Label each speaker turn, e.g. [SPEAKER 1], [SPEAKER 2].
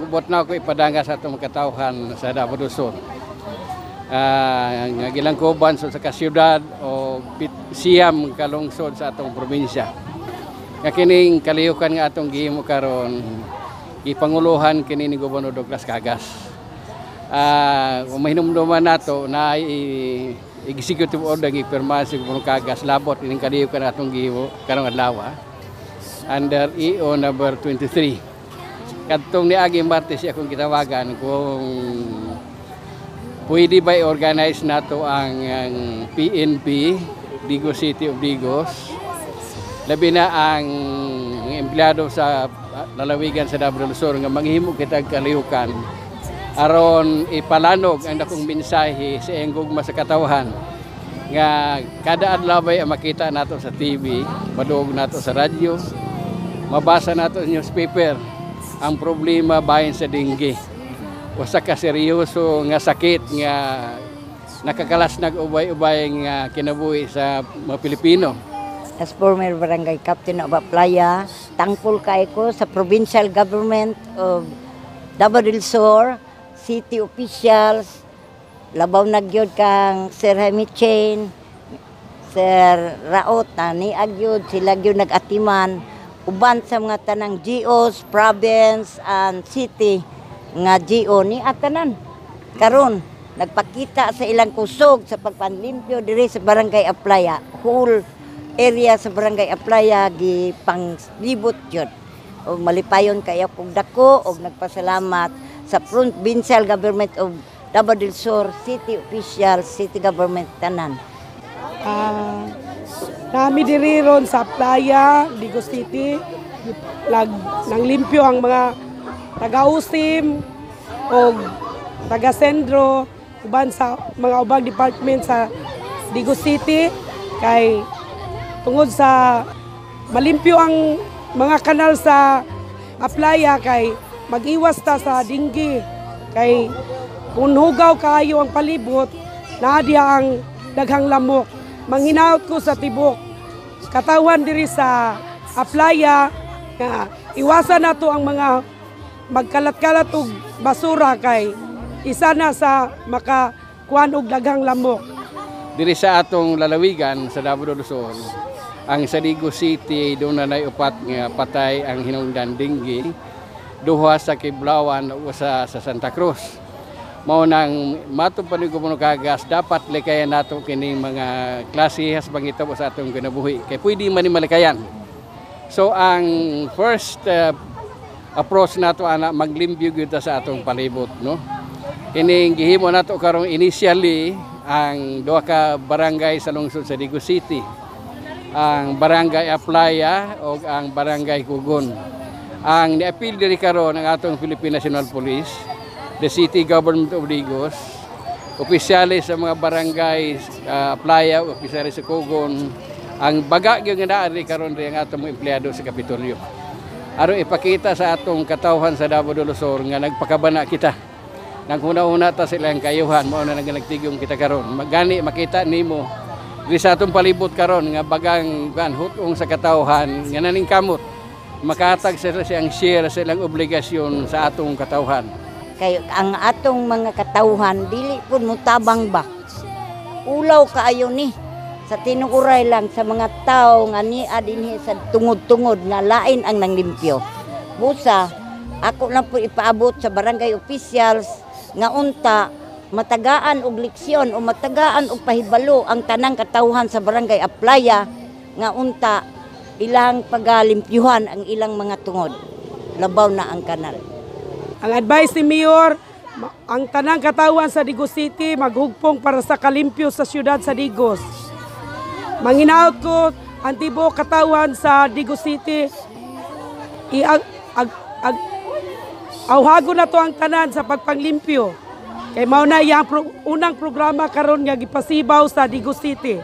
[SPEAKER 1] Kubot na ako ipadanga sa atong katawhan sa Davao del Sur. Nga gilangkoban sa ka siyudad o 9 ka lungsod sa atong probinsya. Nga kining kalihukan nga atong gihimo karon, gipanguluhan kini ni Gobernador Douglas Cagas. Kung mahinumduman nato na executive order gipirma si Gobernador Cagas labot ining kalihukan atong gihimo karong adlaw under EO number 23. Kadtong niagi Martes akong gitawagan kung pwede ba i-organize nato ang PNP, Digos, City of Digos, labi na ang empleyado sa lalawigan sa Davao del Sur, nga manghimo kita kalihukan aron ipalanog ang dakong mensahe sa iyang gugma sa katawhan nga kada adlaw bay makita nato sa TV, madungog nato sa radyo, mabasa nato sa newspaper ang problema bahin sa dengue. Usa ka seryoso nga sakit nga nakakalasnag ubay-ubay nga kinabuhi sa mga Pilipino.
[SPEAKER 2] As former barangay captain of Aplaya, thankful kay ko sa provincial government of Davao del Sur, city officials, labaw na gyud kang Sir Jaime Chain, Sir Raot na niag gyud sila gyud nag-atiman uban sa mga tanang GOs, province and city nga GO ni atanan. Karon nagpakita sa ilang kusog sa pagpanlimpyo diri sa Barangay Aplaya. Whole area sa Barangay Aplaya gipanglibot gyud. Og malipayon kayo kog dako og nagpasalamat sa provincial government of Davao del Sur, city officials, city government tanan.
[SPEAKER 3] Nami diri ron sa Aplaya, Digos City. Lag nang limpyo ang mga taga-USIM o taga-sentro uban sa mga ubang department sa Digos City kay tungod sa malimpyo ang mga kanal sa Aplaya kay mag-iwas ta sa dinggi, kay kung hugaw kaayo ang palibot, naa diha ang daghang lamok. Manghinaot ko sa tibok katawan diri sa Aplaya nga iwasan nato ang mga magkalat-kalat og basura kay isa na sa makakuan og daghang lamok.
[SPEAKER 1] Diri sa atong lalawigan sa Davao del Sur, ang sa Digos City doon na upat nga patay ang hinungdan dinggi, duha sa Kiblawan ug usa sa Santa Cruz. Mao nang matod pa ni Gobernador Cagas, dapat likayan nato kining mga klase sa pangitabo sa atong kinabuhi kay pwede man ni malikayan. So ang first approach nato ana, maglimpyo gyud ta sa atong palibot, no? Kining gihimo nato karong initially ang duha ka barangay sa lungsod sa Digos City, ang Barangay Aplaya o ang Barangay Kugon. Ang niapil diri karon ang atong Philippine National Police, the City Government of Digos, opisyales sa mga barangay Aplaya, opisyales sa Kugon. Ang baga gyud nga naa diri karon ri ang atong mga empleyado sa Kapitolyo. Aron ipakita sa atong katawhan sa Davao del Sur nga nagpakabana kita. Naghuna-huna ta silang kayuhan, mao na nagtigom kita karon. Magani makita nimo diri sa atong palibot karon nga bagang kan hutong sa katawhan nga naningkamot makahatag sila siyang share sa ilang obligasyon sa atong katawhan.
[SPEAKER 2] Kay ang atong mga katawhan dili pud mutabang ba. Ulaw kaayo ni sa tinuuray lang sa mga tao nga nia dinhi sa tungod-tungod nga lain ang nanglimpyo. Busa ako lang po ipaabot sa barangay officials nga unta matagaan og leksyon o matagaan og pahibalo ang tanang katawhan sa Barangay Aplaya nga unta ilang pagalimpyuhan ang ilang mga tungod, labaw na ang kanal.
[SPEAKER 3] Ang advice ni Mayor, ang tanang katawan sa Digos City maghugpong para sa kalimpyo sa siyudad sa Digos. Manginaot ko ang tibuok katawan sa Digos City, i ag, ag, ag, awhago na to ang tanan sa pagpanglimpyo. Kay mao na iyang unang programa karon nga gipasibaw sa Digos City.